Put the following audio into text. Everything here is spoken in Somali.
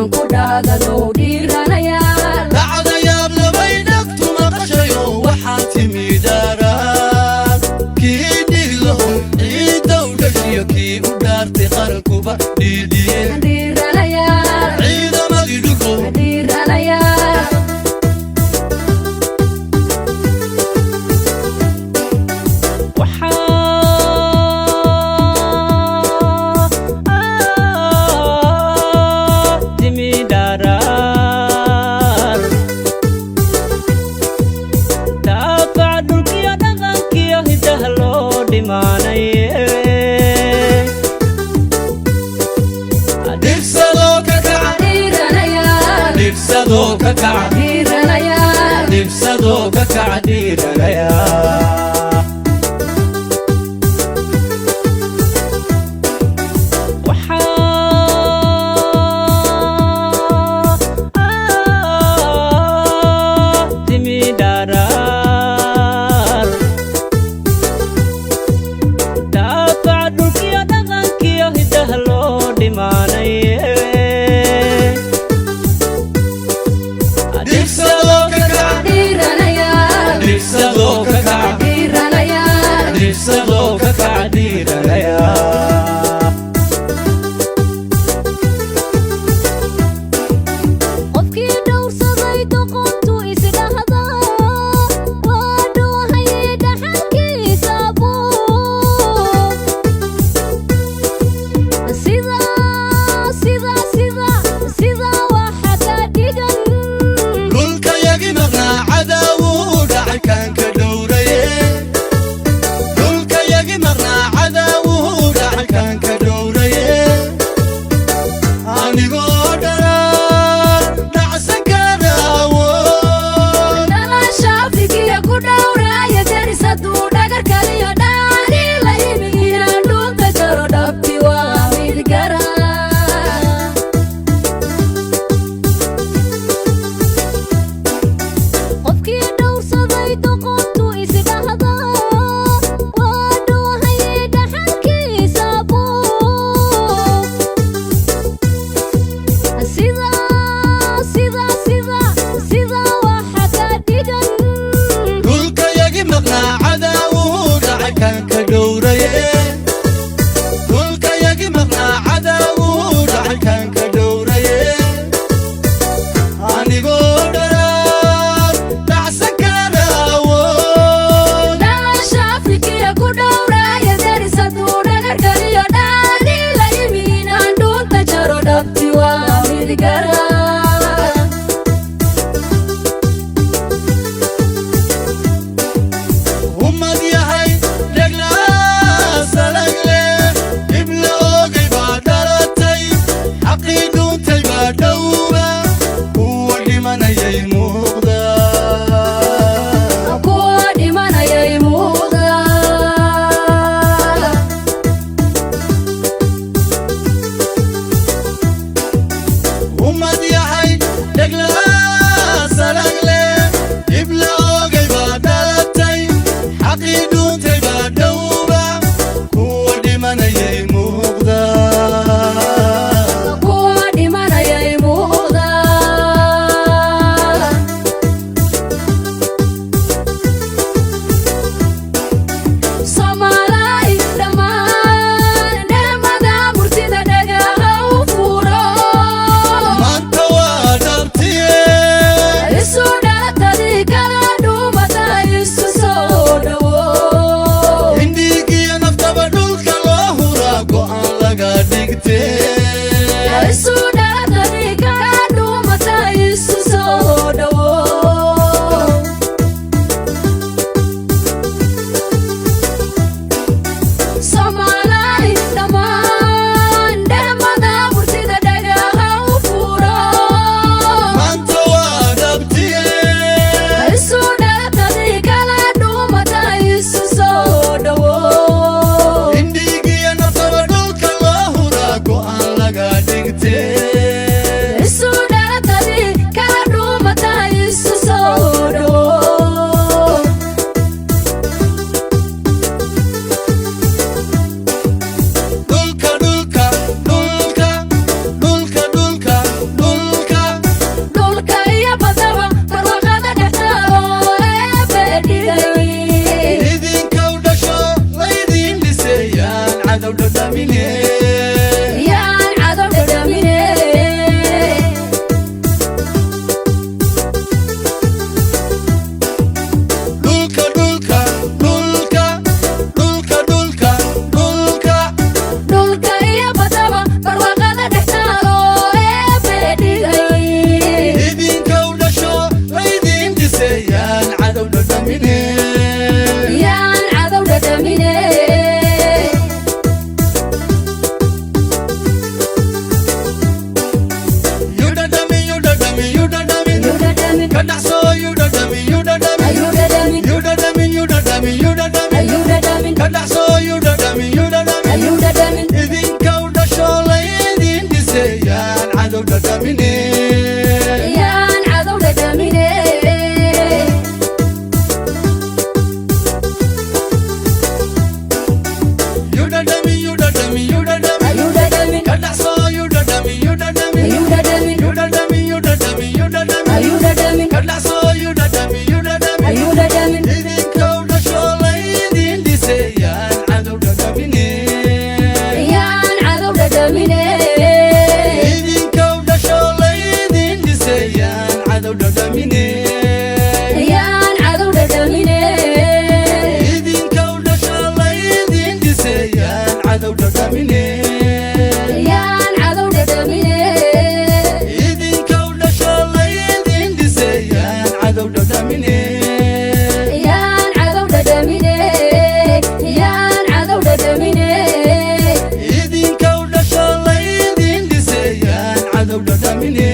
Inaan ku dhaadano dhiiranayaal. Dhacdayaab labay dhagtu maqashayo, waxaa timi dhaaraan kii dhiglahu ciiddow dhashiyo kii u dhaartay qarankuba dhiidhiyeen. Dhiiranayaal. Ciidamadii dhulkow. Dhiiranayaal. Waxaa timi dharaar daafaca dhulkiyo dhaqankiyo hiddaha loo dhimaanaye. Dhibsadoo ka kaca. Dhiiranayaal. Dhibsadoo ka kaca. Dhiiranayaal. Dhibsadoo ka kaca dhiiranaya. Waxaa timi dharaar daafaca dhulkiyo dhaqankiyo hiddaha loo dhimaanaye. Dhibsadoo ka kaca. Dhiiranayaal. Dhibsadoo ka kaca. Dhiiranayaal. Dhibsadoo ka kaca dhiiranaya. Qofkii dhowrsaday doqontu isdhahda waa dhoohayay dhaxalkiisa buug. Sida sida sida sida waxa ka dhigan. Dhulka yagi maqnaa cadaawuu dhacay kaan ka dhowraye. Dhulka yagi maqnaa cadaawuu dhacay kaan ka dhowraye. Anigoo dharaan dhacsan kara awood. Dhalasha Afrikiya ku dhowraaya deris hadduu dhagar kaliyo dhaani la yimi, inaan dhuunta jaro dhabti waa mid gara. Qofkii dhowrsaday doqontu isdhahda waa dhoohayay dhaxalkiisa buug. Sida sida sida sida waxa ka dhigan. Dhulka yagi maqnaa cadaawuu dhacay kaan ka dhowraye. Dhulka yagi maqnaa cadaawuu dhacay kaan ka dhowraye. Anigoo dharaan dhacsan kara awood. Dhalasha Afrikiya ku dhowraaya deris hadduu dhagar kaliyo dhaani la yimi, inaan dhuunta jaro dhabti waa mid gara. Ummad yahay dheglaa leh, dhib la oogay baa dhalatay, xaqii dhuuntay baa dhowba, kuwa dhimanayay muuqda. Kuwa dhimanayay muuqda. Ummad Dhacso yuu dhadhami, yuu dhadhami. Ayuu dhadhamin. Yuu dhadhamin, yuu dhadhami, yuu dhadhamin. Ayuu dhadhamin. Ka dhacso yuu dhadhami, yuu dhadhami. Ayuu dhadhamin. Idinka u dhasho laydin dhisayaan cadow dhadhamine. Yaan cadow dhadhamine. Yuu dhadhami, yuu dhadhami, yuu dhadhami. Ayuu dhadhamin. Ka dhacso yuu dhadhami, yuu dhadhami. Ayuu dhadhamin. Yuu dhadhami, yuu dhadhami, yuu dhadhami. Ayuu dhadhamin. Ka dhacso yuu dhadhami, yuu dhadhami. Ayuu dhadhamin. Idinka u dhasho laydin dhisayaan cadow dhadhamine. Yaan cadow dhadhamine. Idinka u dhasho laydin dhisayaan cadow dhadhamine. Yaan cadow dhadhamine. Idinka u dhasho laydin dhisayaan cadow dhadhamine. Yaan cadow dhadhamine. Idinka u dhasho laydin dhisayaan cadow dhadhamine. Yaan cadow dhadhamine. Yaan cadow dhadhamine. Idinka u dhasho laydin dhisayaan cadow dhadhamine.